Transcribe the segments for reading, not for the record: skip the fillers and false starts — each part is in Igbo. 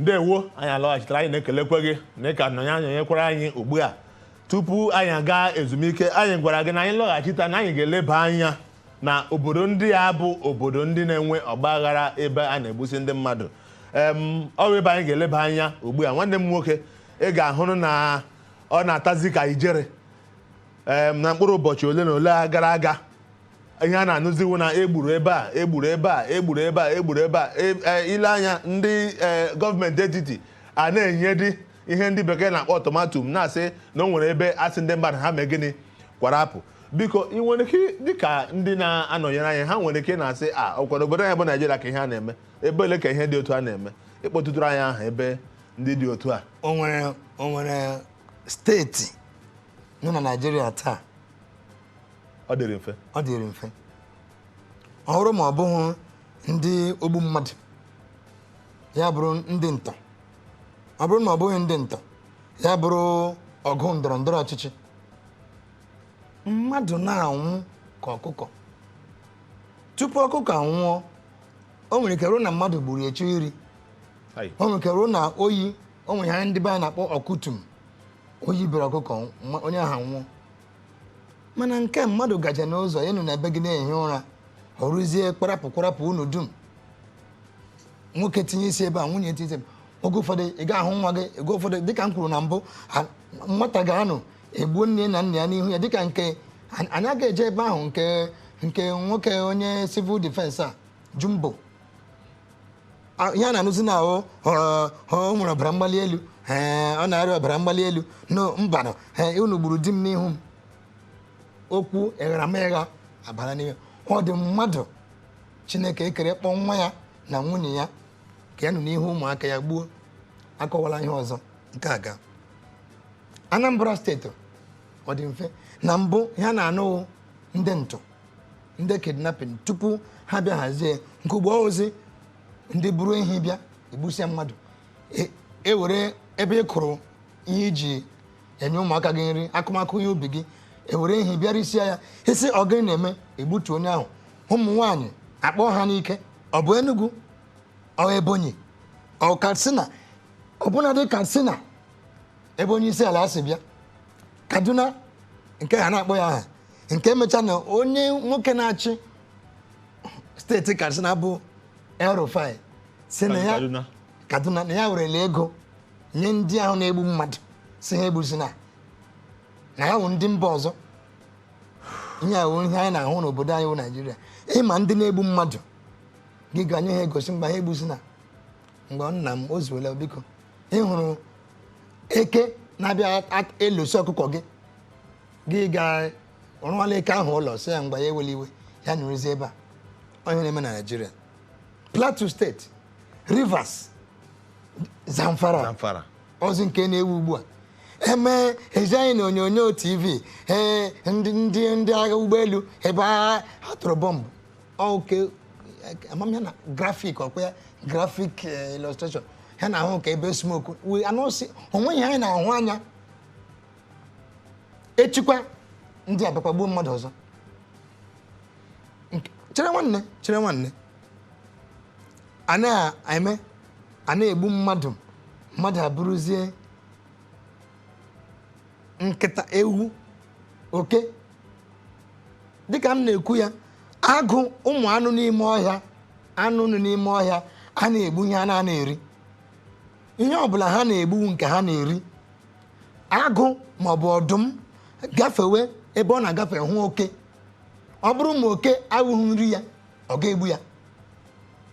Ndewo, anyị alọghachitere. Anyị na-ekelekwe gị na ịka nọ ya nọnyekwara anyị ugbu a. Tupu anyị aga ezumike, anyị gwara gị na anyị lọghachita na anyị ga-eleba anya na obodo ndị a bụ obodo ndị na-enwe ọgbaghara, ebe a na-egbusi ndị mmadụ. Ọ bụ ebe anyị ga-eleba anya ugbu a. Nwanne m nwoke, ị ga-ahụrụ na ọ na-atazi ka ijere. Na mkpụrụ ụbọchị ole na ole a gara aga, ihe a na-anụziwu na egburu ebe a, egburu ebe a, egburu ebe a, egburu ebe a. Ile anya, ndị gọọmenti etiti a na-enye dị ihe ndị bekee na-akpọ ultimatum, na-asị na o nwere ebe asị ndị mmadụ ha mee gịnị, kwarapụ. Biko, ị nwere ike, dịka ndị na-anọnyere anyị, ha nwere ike na-asị a ọkwado obodo anyị bụ Naijiria ka ihe a na-eme, ebe ole ka ihe dị otu a na-eme? Ịkpọtụtụrụ anyị aha ebe ndị dị otu a. O nwere steeti nọ na Naịjirịa taa? Ọ dịrị mfe. Ọ dịrị mfe. Ọ bụrụ ma ọ bụghị ndị ogbu mmadụ, ya bụrụ ndị ntọ. Ọ bụrụ na ọ bụghị ndị ntọ, ya bụrụ ọgụ ndọrọ ndọrọ ọchịchị. Mmadụ na-anwụ ka ọkụkọ. Tupu ọkụkọ anwụọ, o nwere ike ruo na mmadụ gburu echu iri. O nwere ike ruo na oyi. O nwere ihe ndị be anyị na-akpọ ọkụtum, oyi bịara ọkụkọ, onye ahụ anwụọ. Mana nke mmadụ gaje n'ụzọ ịnụ na ebe gị na-ehi ụra, ọ rụzie kparapụ kparapụ unu dum. Nwoke tinye isi ebe a, nwunye tinye isi ebe a. Oge ụfọdụ ị ga-ahụ nwa gị. Oge ụfọdụ, dịka m kwuru na mbụ, nwata ga-anọ egbuo nne na nna ya n'ihu ya, dịka nke anyị aga eje ebe ahụ, nke nwoke onye civil defense a Jumbo. Ihe a na-anụzi na ahụ o nwere ọbara mgbali elu. Ee, ọ na-arịa ọbara mgbali elu. No mbanụ. Ee, unu gburu di m n'ihu m. Okwu ịgharamịgha abara n'ime. Ọ dị mmadụ Chineke ekere kpọọ nwa ya na nwunye ya ka ya nọ n'ihu ụmụaka ya gbuo. Akọwala ihe ọzọ nke a ga Anambra Steeti. Ọ dị mfe. Na mbụ, ya na-anụ ndị ntọ, ndị kidnapping, tupu ha bịa hazie nke ugbo ozi. Ndị buru ehi bịa egbusia mmadụ, ewere ebe ị kụrụ ihe iji enye ụmụaka gị nri, akụmakụ ihe ubi gị, ewere ehi bịarisia ya isi ọ gịnị na-eme, egbutu onye ahụ. Ụmụ nwaanyị akpọ ha n'ike. Ọ bụ Enugu, ọ Ebonyi, ọ Katsina, ọbụnadị Katsina ebe onye isi ala si bịa, Kaduna nke ha na-akpọ ya aha, nke emecha na onye nwoke na-achị steeti Katsina bụ El-Rufai si na ya Kaduna. Kaduna, na ya werela ego nye ndị ahụ na-egbu mmadụ, si ha egbuzina, na ya wụ ndị mba ọzọ. Ihe a wụ ihe anyị na-ahụ n'obodo anyị wụ Naijiria. Ịma ndị na-egbu mmadụ, gị ga-nye ha egosi mgbe ha egbuzina. Mgbe nna m o zuola, biko. Ị hụrụ eke na-abịa elosi ọkụkọ gị, gị ga rụọla eke ahụ ụlọ, sị ya mgbe ya ewela iwe, ya nụrụzi ebe a. Onye na-eme na Naijiria, Plateau Steeti, Rivers, Zamfara. Zamfara. Ozi nke na-ewu ugbu a eme ezi anyị na onyonyo TV, ee, ndị agha ụgbọelu ebe ha tụrụ bọmbụ oke amamihe na graphic, ọkwa ya graphic illustration ha na-ahụ ka ebe smoke we are not see. Onweghị anyị na-ahụ anya. Echikwa ndị abịakwa gbuo mmadụ ọzọ. Chere nwanne, chere nwanne, a na-eme, a na-egbu mmadụ, mmadụ abụrụzie nkịta, ewu, oke. Dịka m na-ekwu ya, agụ, ụmụ anụ n'ime ọhịa, anụ nọ n'ime ọhịa, a na-egbu ihe a na-ana eri. Ihe ọbụla ha na-egbu nke ha na-eri. Agụ maọbụ ọdụm gafewe ebe ọ na-agafe, hụ oke, ọ bụrụ ma oke awụghị nri ya, ọ ga-egbu ya.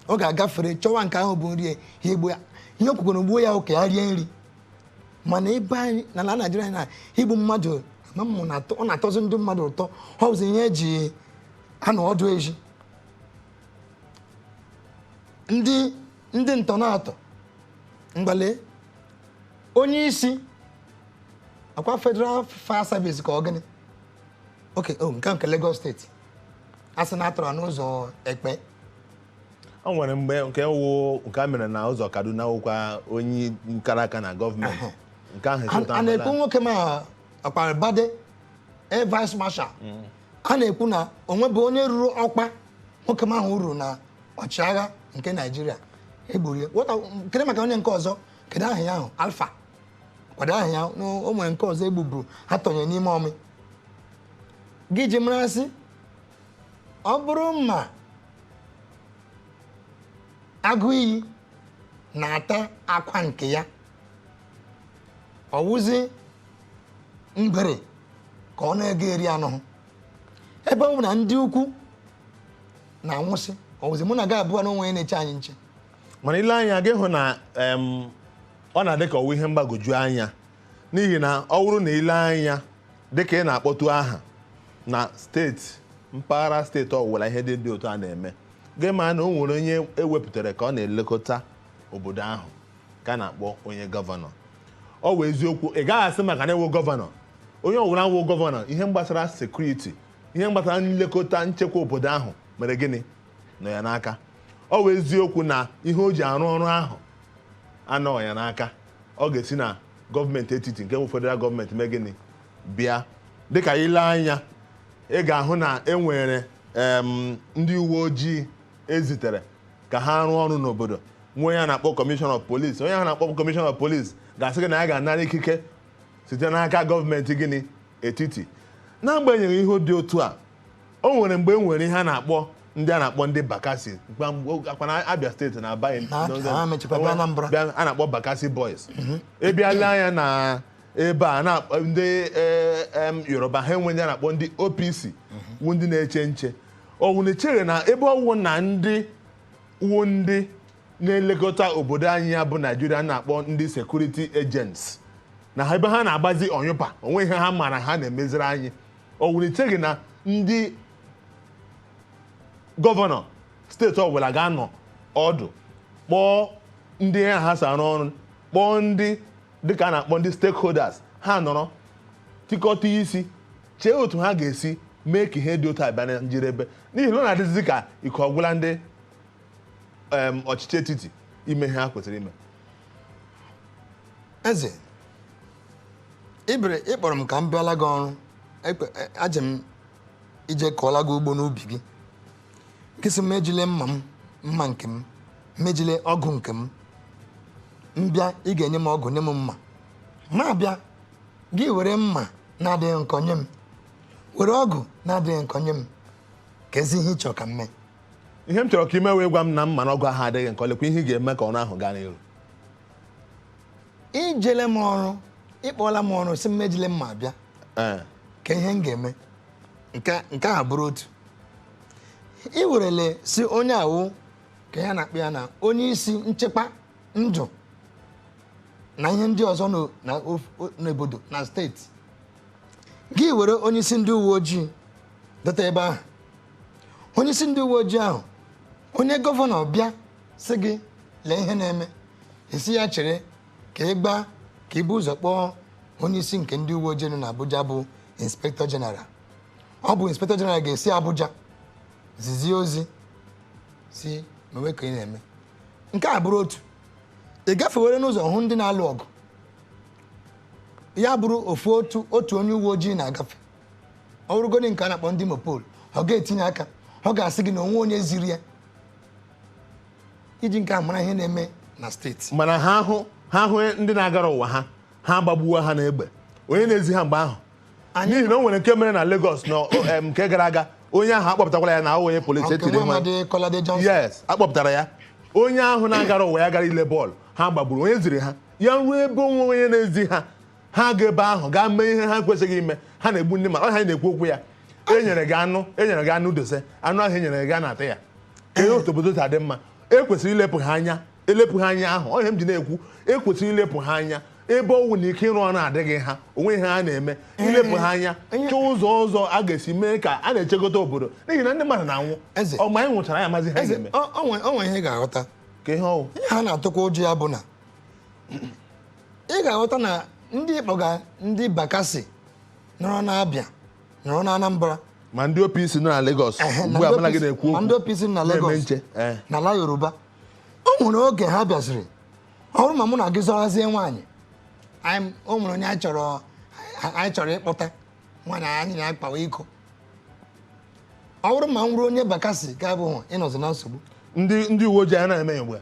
Ọ ga-agafere chọwa nke ahụ bụ nri ya, ya egbu ya. Ihe o kwukwara, gbuo ya oke, ya rie nri. Mana ebe anyị n'ala Naijiria na igbu mmadụ ama m ọ na-atọzi ndị mmadụ ụtọ. Ọ bụzi ihe eji anọ ọdụ ezi ndị ntọ na-atọ mgbale. Onye isi akwa Federal Fire Service ka ọ gịnị? Oke o nke Lagos Steeti, a sị na atọrọ n'ụzọ Ekpe. O nwere mgbe nke wụ nke a mere na ụzọ Kaduna, wụkwa onye nkara aka na gọọmenti nke ahụ. A na-ekwu nwoke ma ọkpara Bade, air vice marshal, a na-ekwu na onwe bụ onye ruru ọkpa nwoke m ahụ ruru na ọchịagha nke Naijiria. Egburu ya. Kedu maka onye nke ọzọ? Kedu aha ya ahụ? Alfa kwado aha ya. O nwere nke ọzọ egbuburu ha tọnyere n'ime ọmị. Gị ji mara sị ọ bụrụ ma agụ iyi na-ata akwa nke ya, ọ wụzi ngwere ka ọ na-ego eri anụ. Ebe ọ bụ na ndị ukwu na-anwụsị, ọ wụzi mụ na gị abụọ na onwe onye na-eche anyị nche. Mana ile anya gị hụ na ọ na-adị ka ọwụ ihe mgbagwoju anya, n'ihi na ọ bụrụ na ile anya dịka ị na-akpọtụ aha na steeti, mpaghara steeti ọwụla ihe dị otu a na-eme, gị ma na o nwere onye ewepụtara ka ọ na-elekọta obodo ahụ ka a na-akpọ onye gọvanọ. Ọ wụ eziokwu, ị gaghị asị maka na ewu gọvanọ, onye ọwụla wụ gọvanọ, ihe gbasara sekuriti, ihe gbasara nlekọta nchekwa obodo ahụ mere gịnị nọ ya n'aka. Ọ wụ eziokwu na ihe o ji arụ ọrụ ahụ anọghị ya n'aka, ọ ga-esi na gọọmenti etiti nke bụ federal gọọmenti mee gịnị bịa. Dịka ile anya ị ga-ahụ na e nwere ndị uwe ojii ezitere ka ha rụọ ọrụ n'obodo, nwe onye a na-akpọ kọmishọna of polisi. Onye ahụ na-akpọ kọmishọna of polisi ga-asị gị na ya ga-anara ikike site n'aka gọọmenti gịnị etiti. N'agbanyeghị ihe dị otu a, o nwere mgbe e nwere ihe a na-akpọ ndị a na-akpọ ndị Bakassi, akwa Abia steeti na Aba a na-akpọ Bakassi Boys. Ị anya na ebe a na ndị Yoruba ha enwe ndị a na-akpọ ndị OPC wụ ndị na-eche nche. Ọwụ na-echere na ebe ọwụ na ndị wụ ndị na-elekọta obodo anyị ya bụ Naijiria na-akpọ ndị security agents, na ebe ha na-agbazi ọnyụpa onwe ihe ha mara ha na-emeziri anyị. Ọwụ na-echeghị na ndị gọvanọ steeti ọbụla ga-anọ ọdụ kpọọ ndị ha si arụ ọrụ, kpọọ ndị dịka a na-akpọ ndị stakeholders, ha nọrọ tikọta isi chee otu ha ga-esi mee ka ihe dị otu abịa na njedebe, n'ihi na ọ na-adịzi ka ike ọgwụla ndị ọchịchị etiti ime ihe ha kwesịrị ime. Eze ibere ịkpọrọ m ka m bịala gị ọrụ, aje m ije kọọla gị ugbo n'ubi gị, nkịsị m ejile mma m, mma nke m, mejile ọgụ nke m, mbịa ị ga-enye m ọgụ nye m mma, ma abịa gị were mma na-adịghị nkọ nye m, were ọgụ na-adịghị nkọ nye m, ka ezi ihe ị chọrọ ka m mee. Ihe m chọrọ ka ime wee gwa m na mma na ọgụ ahụ adịghị nkọ, lekwa ihe ị ga-eme ka ọrụ ahụ gaa n'ihu. Ijele m ọrụ, ịkpọọla m ọrụ si m ejile mma abịa, ka ihe m ga-eme nke a bụrụ otu. Ị werele si onye awụ ka ya na-akpọ ya na onye isi nchekwa ndụ na ihe ndị ọzọ n'obodo na steeti, gị were onye isi ndị uwe ojii dọta ebe ahụ. Onye isi ndị uwe ojii ahụ, onye gọvanọ bịa sị gị lee ihe na-eme, esi ya chere ka ị gbaa ka ibu ụzọ kpọọ onye isi nke ndị uwe ojii nọ n'Abuja bụ inspektọ jeneral. Ọ bụ inspektọ jeneral ga-esi Abuja zizie ozi si mewe ka ị na-eme. Nke a bụrụ otu. Ị gafewere n'ụzọ hụ ndị na-alụ ọgụ, ya bụrụ ofu otu onye uwe ojii na-agafe, ọ bụrụgodị nke a na-akpọ ndị mopol, ọ ga-etinye aka, ọ ga-asị gị na onwe onye ziri ya, iji nke a mara ihe na-eme na steeti. Mana ha hụ ndị na-agara ụwa ha, ha agbagbuo ha n'egbe, onye na-ezi ha mgbe ahụ, n'ihi na o nwere nke mere na Lagos na nke gara aga, onye ahụ akpọpụtakwara ya na onye polisi etiri yes, akpọpụtara ya, onye ahụ na-agara ụwa ya gara ile bọọlụ, ha gbagburu onye ziri ha ya ruo ebe onwe onye na-ezi ha, ha ga ebe ahụ gaa mee ihe ha kwesịghị ime, ha na-egbu ndị mmadụ. Ọ ha na-ekwu okwu ya, enyere gị anụ, enyere gị anụ dose, anụ ahụ enyere gị a na-ata ya. Ka otu obodo si adị mma, ekwesịrị ilepụ ha anya, elepụ ha anya ahụ. Ọ ihe m ji na-ekwu, ekwesịrị ilepụ ha anya ebe ọwụ na ike ịrụ ọrụ adịghị ha, onwe ihe ha na-eme, ilepụ ha anya chọọ ụzọ ọzọ a ga-esi mee ka a na-echekọta obodo, n'ihi na ndị mmadụ na-anwụ. Ọma anyị nwụchara ya amazi ha ga-eme. O ihe ị ga-aghọta ka ihe ọwụ ihe ha na-atụkwa ụjọ ya bụ na ị ga-aghọta na ndị kpọga ndị Bakassi nọrọ na Abia, nọrọ na Anambra, ma ndị OPC nọ na Lagos ugbu a mụ na gị na-ekwu okwu, ma ndị OPC nọ na Lagos na ala Yoruba, o nwere oge ha bịaziri ọrụ ma mụ na gị zọrazie nwaanyị, o nwere onye anyị chọrọ ịkpọta nwaanyị anyị na-akpawa iko, ọ bụrụ ma m ruo onye Bakassi ga-abụ ịnọzi na nsogbu. Ndị uwe ojii anyị na-eme ya ugbu a,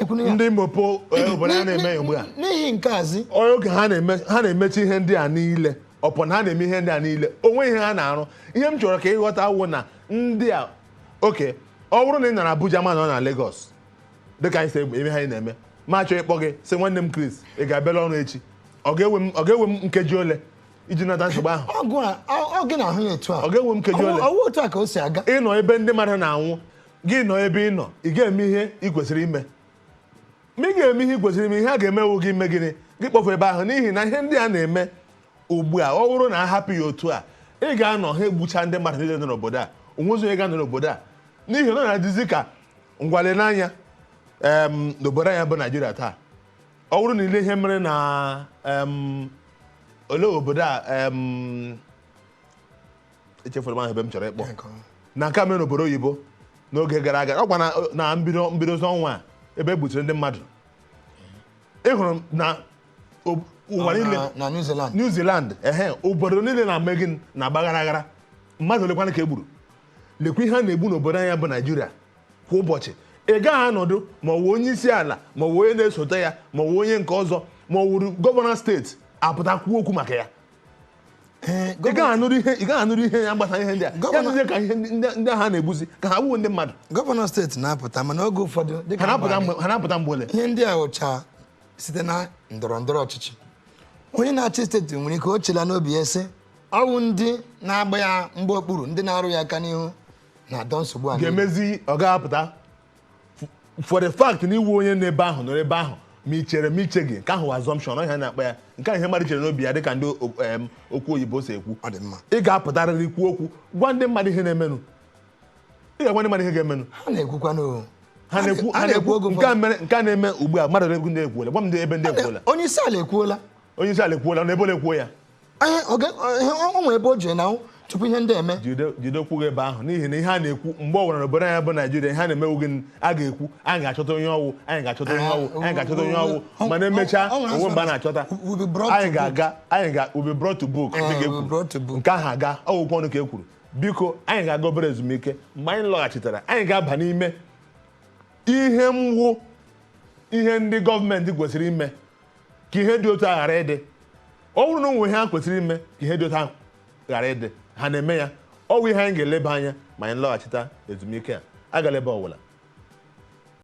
Ekwunu ya. Ndị mopo obodo a na-eme ya ugbu a. N'ihi nke azi oge ha na-eme, ha na-emechi ihe ndị a niile, ọpọ na ha na-eme ihe ndị a niile, onwe ihe ha na-arụ. Ihe m chọrọ ka ịghọta wụ na ndị a, oke ọ bụrụ na ị nọ na Abuja ma nọ na Lagos, dịka anyị si eme ha, anyị na-eme, ma chọọ ịkpọ gị sị, "Nwanne m Chris, ị ga-abịala ọrụ echi?" Ọ ga-ewe m nkeji ole iji nata nsogbu ahụ? Ọgụ a, ọ gị na-ahụ ya etu a. Ọ ga-ewe m nkeji ole? Ọwụ otu a ka o si aga. Ịnọ ebe ndị mmadụ na-anwụ, gị nọ ebe ị nọ, ị ga-eme ihe ị kwesịrị ime. Ma ị ga-eme ihe ị kwesịrị ime, ihe a ga-emewu gị ime gịnị? Gị kpọfu ebe ahụ, n'ihi na ihe ndị a na-eme ugbu a, ọ bụrụ na a hapụ ya otu a, ị ga-anọ ha egbucha ndị mmadụ niile nọ n'obodo a. Onwezi onye ga-anọ n'obodo a, n'ihi na ọ na-adịzi ka ngwale n'anya n'obodo anyị bụ Naijiria taa. Ọ bụrụ na ile ihe mere na olee obodo a, echefuru m aha ebe m chọrọ ịkpọ, na nke a mere n'obodo oyibo n'oge gara aga, ọkwa na mbido ọnwa a, ebe e gbutere ndị mmadụ, ị hụrụ na ụwa niile na New Zealand. New Zealand, ehe, obodo niile na-eme gịnị? Na-agba aghara. Mmadụ olekwana ka e gburu? Lekwa ihe a na-egbu n'obodo anyị bụ Naijiria kwa ụbọchị. Ị gaghị anọdụ, ma ọ wụ onye isi ala, ma ọ wụ onye na-esote ya, ma ọ wụ onye nke ọzọ, ma ọ wụrụ gọvanọ steeti apụta kwuo okwu maka ya. Ị gaghị anụrụ ihe ya gbasara ihe ndị a ya. Dịzie ka ihe ndị agha na-egbuzi ka ha gbuo ndị mmadụ. Gọvanọ steeti na-apụta, mana oge ụfọdụ dịka Ha na-apụta mgbe ha na-apụta mgbe ole? Ihe ndị a ụcha site na ndọrọ ndọrọ ọchịchị. Onye na-achị steeti nwere ike o chela n'obi ya sị ọwụ ndị na-agba ya mgbe okpuru, ndị na-arụ ya aka n'ihu na-adọ nsogbu a niile. Ga-emezi ọ ga-apụta for the fact na iwu onye n'ebe ahụ nọrọ ebe ahụ, ma ị chere ma iche gị, nke ahụ assumption ọ ihe a na-akpa ya, nke ahụ ihe mmadụ chere n'obi ya, dịka ndị okwu oyibo si ekwu. Ọ dị mma. Ị ga-apụtarịrị kwuo okwu, gwa ndị mmadụ ihe na-emenụ. Ị ga-agwa ndị mmadụ ihe ga-emenụ. Ha na-ekwukwanụ o. Ha na-ekwu. Ha Ha na-ekwu na-ekwu oge nke a ụfọdụ. mere, nke a na-eme ugbu a, mmadụ na-ekwu, ndị ekwuola. Gwa m ndị ebe ndị ekwuola. Onye isi ala ekwuola. Onye isi ala ekwuola na ebe ole ekwuo ya? Ihe o nwere ebe o jiri na tupu ihe ndị eme. Jide, jide okwu gị ebe ahụ, n'ihi na ihe a na-ekwu mgbe ọ gwara n'obodo anyị bụ Naijiria, ihe a na-emewu gị, a ga-ekwu, anyị ga-achọta onye ọwụ, anyị ga-achọta onye ọwụ, anyị ga-achọta onye ọwụ, mana emechaa onwe mgbe a na-achọta. Will be brought anyị to book. ga-aga, anyị ga will be brought to book. Dịka e will be kwuru. Brought to book. Nke ahụ aga ọgwụkwọ ọnụ ka e kwuru. Biko, anyị ga-aga obere ezumike. Mgbe anyị lọghachitere, anyị ga-aba n'ime ihe mwụ, ihe ndị gọọmenti kwesịrị ime ka ihe dị otu a ghara ịdị. Ọ bụrụ na o nwere ihe ha kwesịrị ime ka ihe dị otu ahụ ghara ịdị, ha na-eme ya? Ọ bụ ihe anyị ga-eleba anya ma anyị lọghachita ezumike a. Agala ebe ọbụla.